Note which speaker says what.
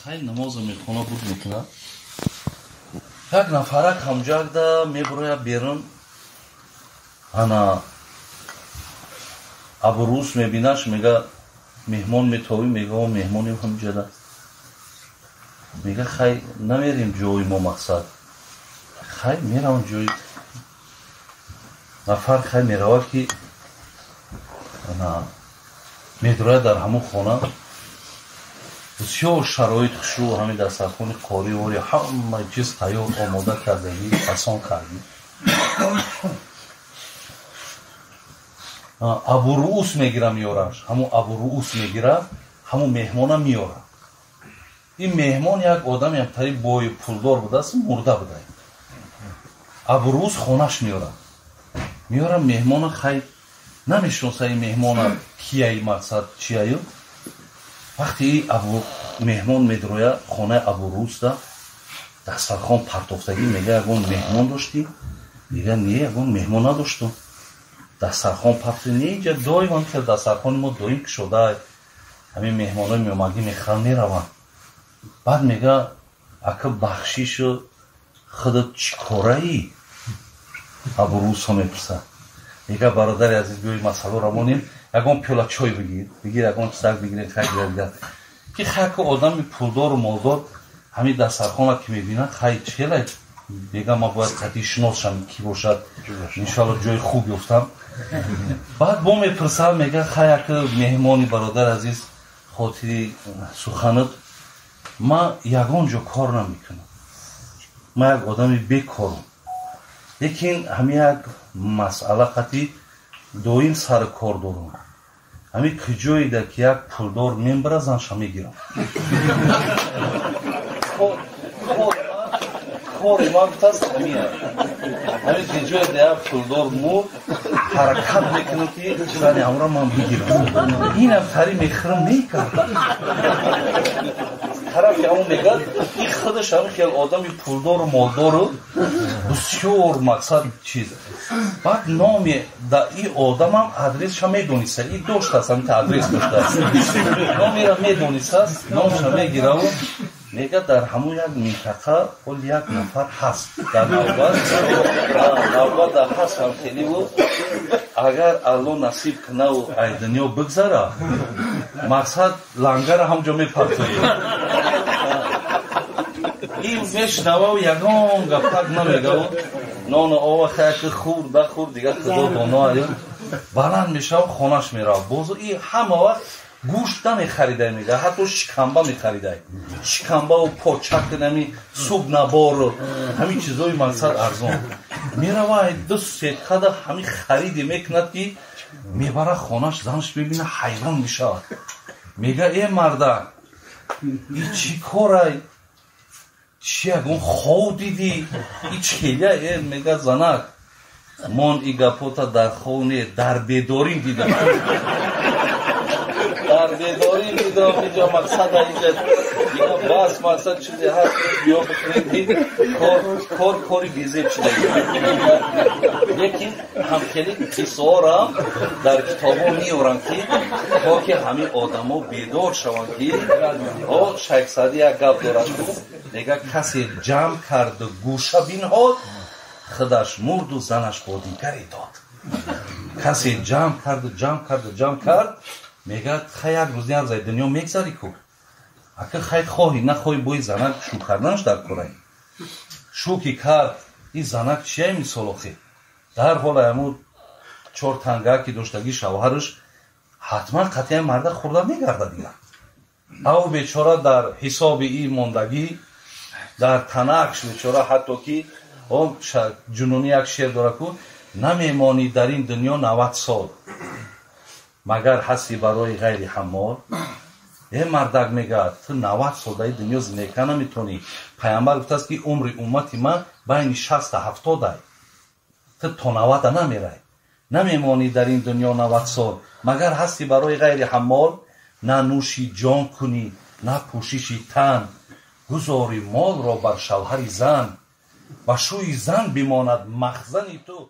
Speaker 1: Хай намоза мехона буд мекунад. Як нафарак ҳамҷагда мебурояд берун. Ана Абурус мебинаш, мега меҳмон метовӣ, мега о меҳмони ҳамҷада. Мега хай намерим ҷои мо мақсад. Хай меравам ҷои нафар хай меравад ки ана медурояд дар ҳамон хона. Бисёр шароит хушрӯ, ҳамин дастархони қорӣ ори ҳама чиз тайёр омода кардагӣ, фасон кардӣ. Абуруус мегира меёраш, ҳамун Абуруус мегира, ҳамун меҳмона меёра. Ин меҳмон як одаме тари бои пулдор будааст, мурда буда. Абуруус хонаш меёра. Меёра меҳмона, хай намешиноса ин меҳмона кияи мақсад чияю. Вақте абу меҳмон медроя хонаи Абурусда дастархон партофтагӣ, мега ягон меҳмон доштӣ? Мега не, ягон меҳмон надоштум. Дастархон партофта не, инҷа доим ҳам хел дастархони мо доим кушода, ҳамин меҳмонои меомадӣ мехӯранд мераванд. Баъд мега ака бахшишу худат чӣ кораӣ? Абурусҳо мепурсад. Мега бародари азиз, биёи масъаларо монем, ягон пиёла чой бигир, бигир ягон чизак бигир, хай дигар. Ки хай ку одами пулдору молдор ҳамин дастархона ки мебинад, хай чела мега ман бояд қатъи шиносшам ки бошад, иншоалло ҷои хуб ёфтам. Баъд бо мепурсад, мега хай ака меҳмони бародари азиз, хотири суханат ман ягон ҷо кор намекунам, ман як одами бекорам, лекин ҳамин як масъала қатъи доим сари кор дорам. Ҳамин куҷоеда ки як пулдор мембара, занша мегирам. Кори ман гуфтааст ҳамин. Ҳамин куҷоеда як пулдор мурд, ҳаракат мекунам ки зани ҳамро ман бигирам. Инам тари мехӯрам мекард. Тарафи ҳамон мегӯяд, ин худаш ҳамин хел одами пулдору молдору бисёр мақсад чиз. Баъд номи да ин одамам адресша медониста, ин доштааст, ҳамин адрес доштааст. Номера медонистааст, номша мегираву мега дар ҳамон як минтақа ҳол як нафар ҳаст. Дар навбат дар ҳаст ҳам хеливу агар Алло насиб кунаву ай дунё бигзара, мақсад лангара ҳамҷо мепартояд. Ин мешнавав ягон гаптак намегаву нону ова хаяки хурд бахурд дигар худо доно аю баланд мешав, хонаш мерав. Бозу и ҳама вақт гӯшт намехаридай, мега ҳатто шикамба мехаридай, шикамбаву почак нами суб набору ҳамин чизои мақсад арзон мерава. Ду сеткада ҳамин хариде мекунад ки мебара хонаш, занаш мебина ҳайрон мешавад. Мега э мардак, и чӣ корай, чи ягон хов дидӣ, и чхеля? Э мега занак, мон и гапота дар хов не, дар бедорим дидам, дар бедорим дидам. Инҷа мақсада инҷа бас мақсад чизе ҳаст, биё бикунем ки кор кори безеб шуда. Лекин ҳамхели қиссаҳоро дар китобҳо меоранд ки то ки ҳамин одамо бедор шаванд ки о Шайх Саъдӣ як гап дорад, мега касе ҷамъ карду гӯша бинҳод, худаш мурду занаш бо дигаре дод. Касе ҷамъ карду ҷамъ карду ҷамъ кард, мега хай як рӯз як рӯз дунё мегзари ку, ака хай хоҳӣ нахоҳӣ бои занак шу карданаш дар корай. Шу ки кард, ин занак чия мисол охи? Дар ҳол ҳамун чор танга ки доштагӣ шавҳараш ҳатман қатъиян марда хӯрда мегардад дигар. Ав бечора дар ҳисоби ин мондагӣ, дар танакш бечора, ҳатто ки он ҷунунӣ як шеър дорад ку, намемонӣ дар ин дунё 90 сол, магар ҳасти барои ғайри ҳаммол. Э мардак мегӯяд, ту 90 сол дар ин дунё зиндагӣ наметавонӣ. Пайғамбар гуфтааст ки умри уммати ман байни 60 та 70 ай, ту то 90 намерай. Намемонӣ дар ин дунё 90 сол, магар ҳасти барои ғайри ҳаммол. На нӯши ҷон кунӣ, на пӯшиши тан, гузори молро бар шавҳари зан, ба шӯи зан бимонад махзани ту.